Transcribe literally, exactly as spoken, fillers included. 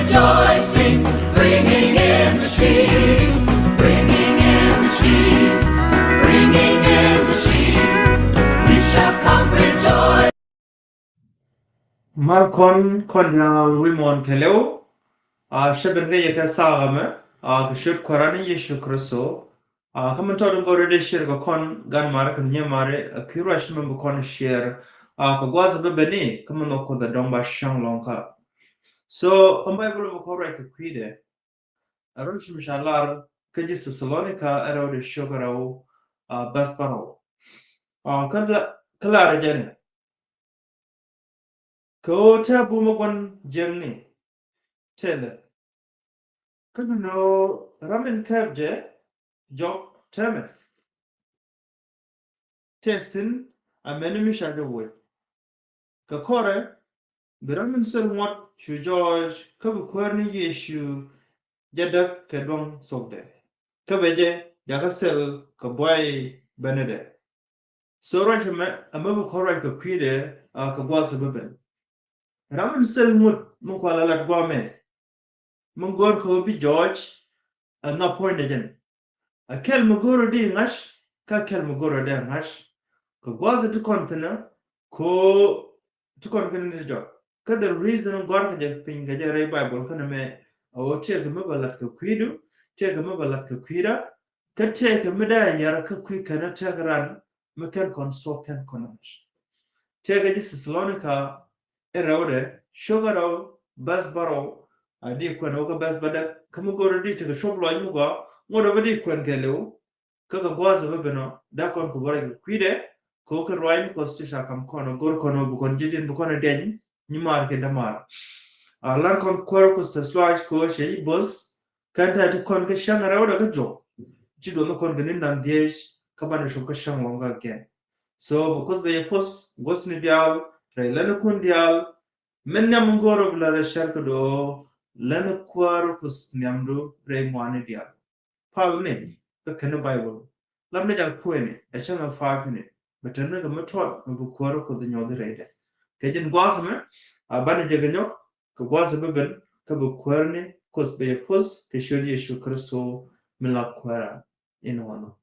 Rejoicing, bringing in the sheaves, bringing in the sheaves, bringing in the sheaves. We shall come rejoice. Mar kɔn kɔn diaal wi̱i̱ muɔ̱ɔ̱n kɛɛliw. A cä ben kɛ yɛ kɛ thaak ɛmɛ, a kɛ ciöt Kuäär ni Yecu Kritho. A kä min tɔt in gɔ̱r in dee share kɛ kɔn gan mari kɛ nyiee mari, a kui̱ ruac mi bi kɔn share. A kɛ gua̱a̱th a bä ben ni kä min nhɔk Kuoth a dɔ̱ŋ ba cäŋ lɔ̱ŋ kä. So kä Baibol bi kɔn ruac kɛ kui̱dɛ. A ruac mi ca lar kä ji̱ Thɛthalonika ɛ rɛw dee ciök ɛ rɛw, a bäth bärɔw. A kä la, kä lar ɛ jɛn ɛ. Kɛ ɣöö tɛ̈ bumä gua̱n jiäkni tëë lät. Kä duundɛ ɣöö ram in kɛp jɛ jɔk täämɛ. Tëë thi̱n amäni mi ca jɛ woc. Kɛ kɔrɛ bi ram in thil ŋuɔ̱t cu jɔɔc kä bi Kuäär ni Yecu jɛ däk kɛ duɔ̱ŋ thokdɛ. Kä bɛ jɛ jakä thil kɛ buay bänidɛ. So ruac ɛmɛ, ɛmɛ bi kɔn ruac kɛ kui̱dɛ, a kɛ gua̱a̱th ɛ bä ben. Ram in thil ŋut mi kual a lat guamɛ. Mi go̱o̱r kɛ ɣöö bi jɔɔc, ɛ ŋa puɔ̱nydɛ jɛn. A kɛl mi go̱o̱r ɔ di ŋa̱c, kä kɛl mi go̱o̱r ɔ dee ŋa̱c. Kɛ gua̱a̱th ɛ ti kɔn thi̱n ɛ, ko ti kɔn kɛn ni ti jɔk. Kä the reason gɔ̱a̱r kɛ jɛ piny kɛ jɛ rɛy Baibol kɛn ɛmɛ, a ɣöö tëëkɛ mi bɛ lat kɛ kui̱du, tëëkɛ mi bɛ lat kɛ kui̱da, kä tëëkɛ mi dee yɛr kä kui̱ kɛn ɛ tëëk ran, mi kɛn kɔn thuɔ̱k kɛn kɔn ɛ ŋa̱c. Tëëkɛ ji̱ Thɛthalonika ɛ rɛwdɛ, ciök ɛ rɛw, bäth bärɔw, a di kuɛn ɛ wä kä bäth bädäk, kä mi go̱o̱r ɛ di tekɛ cuɔp lɔc mi gɔaa, ŋot ɛ bä di kuɛn kɛɛliw, kä kɛ gua̱a̱th ɛ bä ben ɔ, dee kɔn kɛ bä ruac kɛ kui̱dɛ, kɛ ɣöö kɛ ruac mi Kuɔth ti ca ka̱m kɔn ɔ, go̱r kɔn ɔ bi kɔn ji̱ di̱n bi kɔn ɛ diɛny, nyimaar kiɛ dämaar. A lar kɔn Kuäär Kuoth tɛth lɔaac kɛ ɣöö cɛ ji̱ bo̱th, kɛn ta̱a̱ ti kɔn kä cäŋ rɛwdɛ kä juɔk. Ci duɔth ni kɔn kɛ ni naŋ dhieec kä banɛ cop kä cäŋ lɔ̱ŋ kä kɛn. So bɛ Kuoth bɛ yɛ poth guɔ̱thni diaal, rɛy lätnikun diaal. Min nhiam in go̱o̱r ɔ bi la rɛy cär kä do̱, lätni Kuäär Kuoth nhiamdu rɛy ŋɔaani diaal. Pal ni kä kɛn ni Baibol. Lam ni jak kuëni, ɛ cäŋ ɛ five minute. Bɛ te ni kɛ mi tuɔt mi bi Kuäär Kuoth nyuɔth rɛydɛ. Kɛ ji̱n gua̱a̱th ɛmɛ, a banɛ jɛ kɛ nyɔk, kɛ gua̱a̱th ɛ bä ben, kä bi Kuäär ni Kuoth bɛ yɛ poth, kɛ ciöt Yecu Kritho mi la Kuäär in wanɔ.